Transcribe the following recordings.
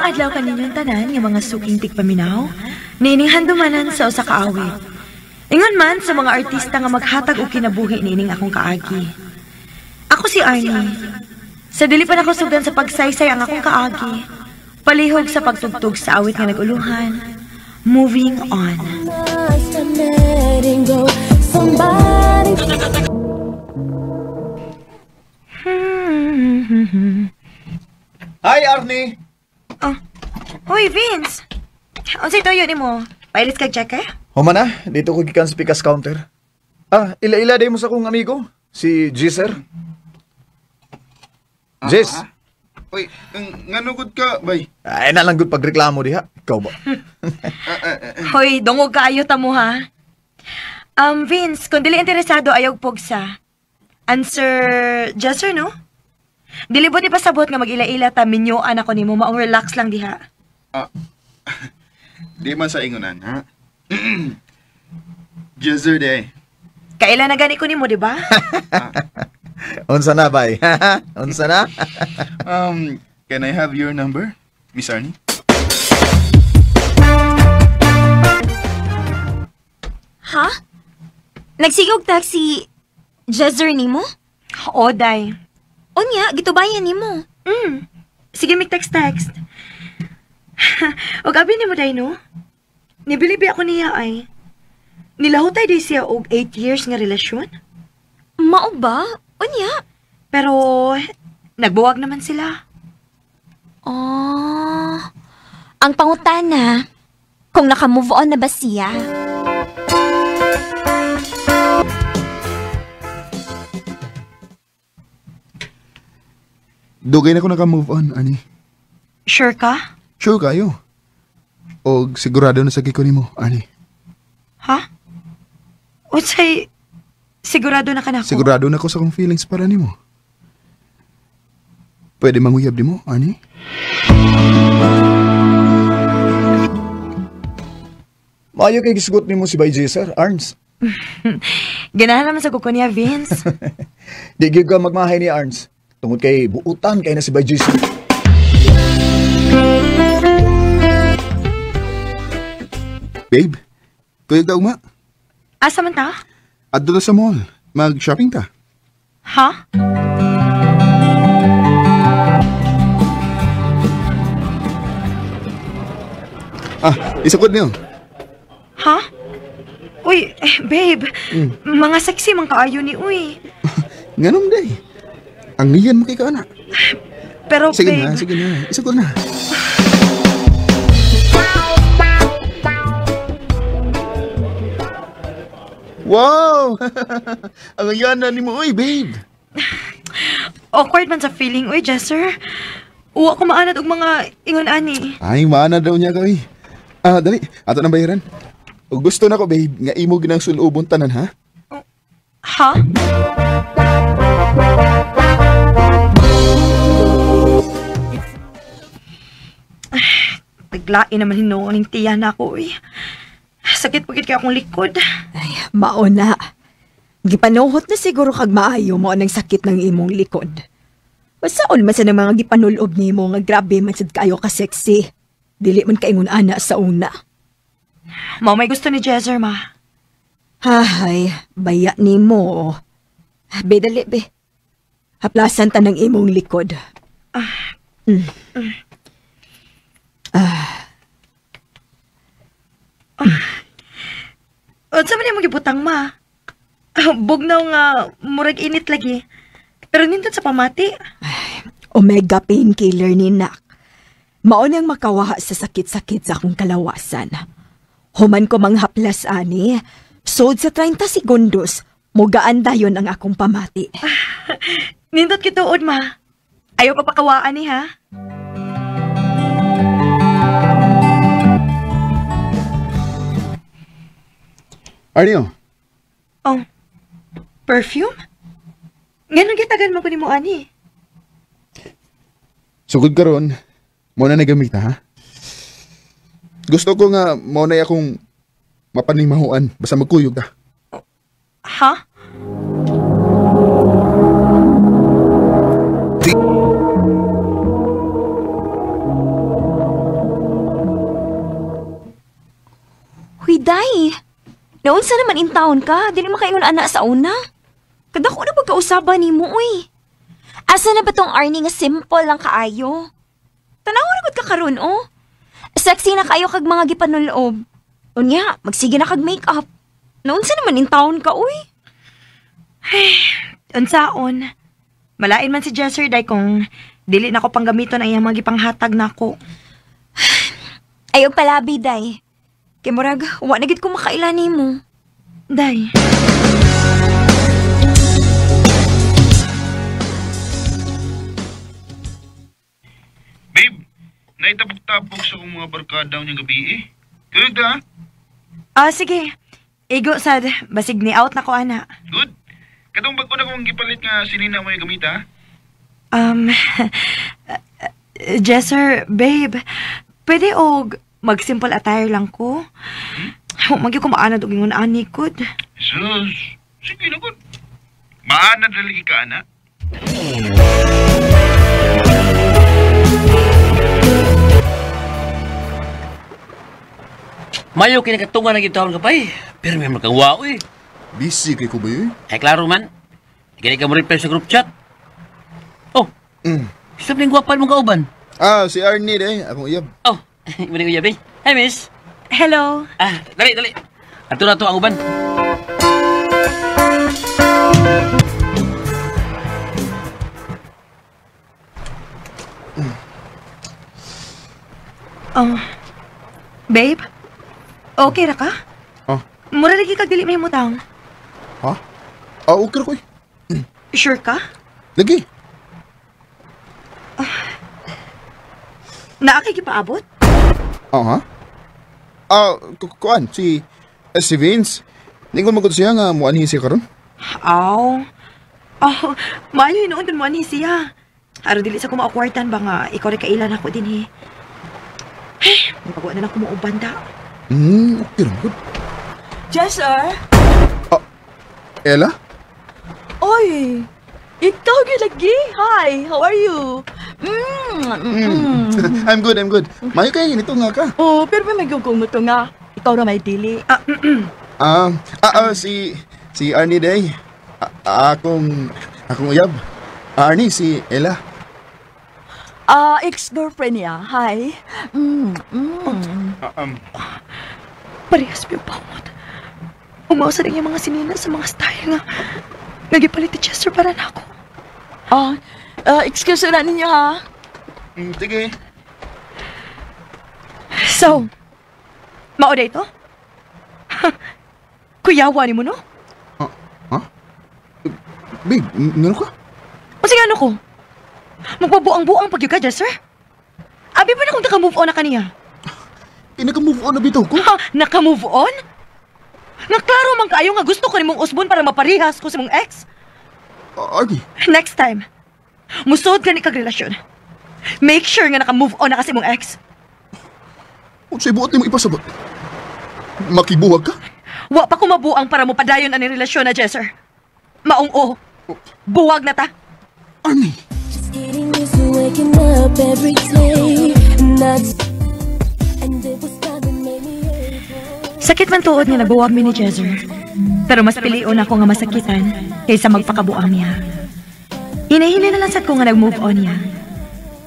Maayong adlaw kaninyong tanan nga mga suking tigpaminaw, niining handumanan sa usa ka awit. Ingon man sa mga artista nga maghatag og kinabuhi niining akong kaagi. Ako si Arnie. Sa dili pa nako sugdan sa pagsaysay ang akong kaagi, palihog sa pagtugtog sa awit nga nag-uluhan, Moving On. Hi, Arnie! Oh. Hoy, Vince! Unsay toyo nimo? Pailis kag check eh? Huma na, dito ko gikan sa pikas counter. Ah, ila-ila day mo sa akong amigo, si Jesser. Jess! Uy, nganugod ka, bay? Ay, nalang good pagreklamo diha. Ikaw ba? Hoy, dungog kaayo ta mo ha. Vince, kung dili interesado ayaw pugsa. Answer, Jesser, no? Dili ba di pasabot nga mag-ila-ila ta minyoan ako nimo, maong relax lang diha. Ah, di man sa ingonan, ha? Jesser day. Kaila na gani ko nimo, di ba? Unsa na, bay? Unsa na? Can I have your number, Miss Arnie? Ha? Nagsigog taxi Jesser nimo? Oo, day. Unya, gitubayan nimo. Sige, mig text-text. Og abi nimo day, no? Nibilibi ako niya ay. Nilahutay day siya og 8 years nga relasyon. Mao ba? Unya. Pero nagbuwag naman sila. Oh. Ang pangutana, kung naka-move on na ba siya? Dugay na ko naka-move on, Arnie. Sure ka? Sure kayo. Og sigurado na sa ko nimo, Arnie. Ha? Unsay sigurado na ka na ako? Sigurado na ko sa akong feelings para nimo. Pwede manguyab di mo, Arnie? Maayo kay gisugot nimo si Bay Jesser, Arns. Ganahan naman sa kuko niya, Vince. Di gyud ka magmahay ni Arns. Tungod kay buutan kay na si Bay Jesser. Babe, kuyog ta ugma. Asa man ta? Adto ta sa mall. Mag-shopping ta. Ha? Ah, isukod niyo. Ha? Uy, babe. Mga sexy man kaayo ni uy. Nganom day. Ang niyan mo kay kaana. Pero sige babe. Na, sige na. Isukod na. Wow! Ang yana ni mo, uy, babe. Awkward man sa feeling, uy, Jesser. Uwa ko maanad og mga ingon ani. Ay, maanad daw niya ka, uy. Ah, dali. Ato nang bayaran. Og gusto na ko, babe, nga imo ginang sulubon tanan, ha? Oh, ha? Taglain naman hinuon ng tiya na ako, uy. Sakit pagit kaya akong likod. Ay, mauna. Gipanuhot na siguro kag maayo mo ang sakit ng imong likod. Basaon man sa ng mga gipanulob nimo nga grabe man sad kaayo ka sexy. Dili man kaingon ana sa una. Mao may gusto ni Jesser, ma. Hay, baya nimo. Be, dali, be. Haplasan ta ng imong likod. Unsa man imong gibutang, ma? Bugnaw nga murag init lagi. Pero nindot sa pamati. Ay, omega painkiller ni Nak. Mao nang makawaha sa sakit-sakit sa akong kalawasan. Human ko manghaplas ani, sod sa 30 segundos, mugaan dayon ang akong pamati. Nindot kituod, ma. Ayaw papakawaan ni, ha? Arnie, oh. Oh, perfume? Ganun gitagan mo ko ni mo, ani. Sugod karon, mo na nagamit, ha? Gusto ko nga mo na akong mapanimahuan basta magkuyog ta. Ha? Huy, day. Naunsa naman in town ka, dili makaingon ana sa una. Kadako na pagkausaba nimo, uy. Asa na ba tong Arnie nga simple lang kaayo? Tanawa na gud ka karon, oh. Sexy na kayo kag mga gipanulob. Unya, magsige na kag makeup. Naunsa naman in town ka, uy. Unsaon? Malain man si Jesser day kung dili na ko panggamiton ang iyang mga gipanghatag nako. Ayaw palabi, day. Kay murag, wa na gid ko makaila nimo. Day. Babe, naitapok-tapok sa akong mga barkada niyang gabi eh. Good ah. Ah, sige. Igo sad, basig ni out na ko ana. Good. Katong bago na kong gipalit nga sinina mo yung gamita. Jesser, babe, pwede og mag-simple attire lang ko? Magyud ko maanad og ingon ani gud. Sus, sige na good. Maanad na lagi ka, ana. Mayo kinakatungan ng gitawon ka pa eh. Pero may makangwao eh. Busy kay ko ba yun? Ay klaro man. Hindi ka mo reply sa group chat. Oh, stop ning gwapan mong kauban. Ah, si Arnie eh. Akong iyab. Oh, mo ning uyab eh. Hi miss. Hello. Ah, dali, dali. Ato na to ang uban. Oh. Babe? Okay ra ka? Ah. Mura lagi kag dili may mutang. Ha? Ah, okay ra ko eh. Sure ka? Lagi. Naa kay gipaabot? Ah, ha? Ah, kuan, si Vince. Ningon magod siya nga muanhi siya karon. Aw. Oh, maayo hinuon dun mo ani siya. Aron dili sa ko maakwartan ba nga ikaw rin kailan ako din eh. Hey, magpagawa na lang ko mo banda. Okay ra gud. Jesser? Ella? Oy! Ikaw lagi. Hi, how are you? I'm good, I'm good. Mayo kay nito nga ka. Oh, pero may magugong mo to nga. Ikaw ra may dili. Si Arnie day. Akong uyab. Arnie, si Ella. Ah, ex-girlfriend niya. Hi. Parehas pa yung pahumot. Umausa rin yung mga sinina sa mga style nga. Nagipalit ni Chester para na ako. Excuse na ninyo ha. Sige. So, mao day to? Kuyawa ni mo, no? Ha? Babe, ngano ka? O sige, ano ko? Magpabuang-buang pag ka, Jesser? Abi pa na kung naka-move on na kaniya. Eh, naka-move on na bitaw ko? Ha? Naka-move on? Nga klaro man kaayo nga gusto ko ni mong usbon para maparihas ko sa mong ex. Arnie. Next time, musod ka ni kag relasyon. Make sure nga naka-move on na kasi mong ex. Unsay buot nimo ipasabot? Makibuwag ka? Wa pa ko mabuang para mopadayon ani relasyon na, Jesser. Maong o. Buwag na ta. Arnie. Just getting used to waking up every day. And it was time that made me able. Sakit man tuod nga nabuwag mi ni Jesser. Pero mas pilion ako nga masakitan kaysa magpakabuang niya. Hinahina na lang sad ko nga nag-move on niya.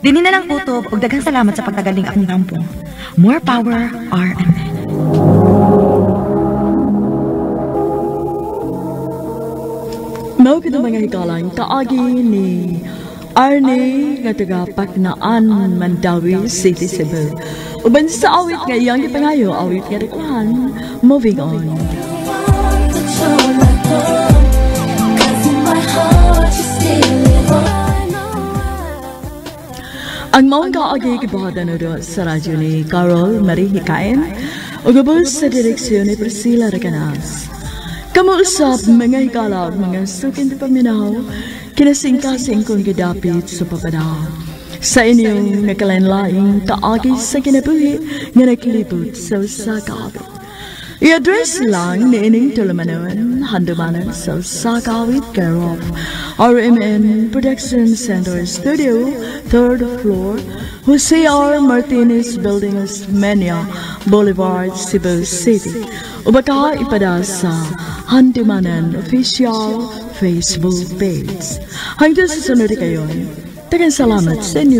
Dini na lang kutob og daghang salamat sa pagtagaling akong tampo. More power, RMN. Mao gid ang mga higalan kaagi ni Arnie nga taga Paknaan, Mandaue City, Cebu. Uban sa awit nga iyang gipangayo, awit nga dakuhan, Moving On. Ang maong kaagi gibuhatan na sa radyo ni Carol Marie Hikain ug ubos sa direksyon ni Priscilla Recanas. Kamuusap mga higala mga sukin di paminaw, kinasingkasing kong gidapit sa papadao. Sa inyong nakalain-laing kaagi sa kinabuhi nga naglibot sa usa ka awit. I-address lang niining tulumanon, handumanan sa usa ka awit, care of RMN Production Center Studio, third floor, Jose R. Martinez Building, Osmeña Boulevard, Cebu City. O baka ipada sa Handumanan Official Facebook page. Hangtod sa sunod kayon. Daghang salamat sa inyo.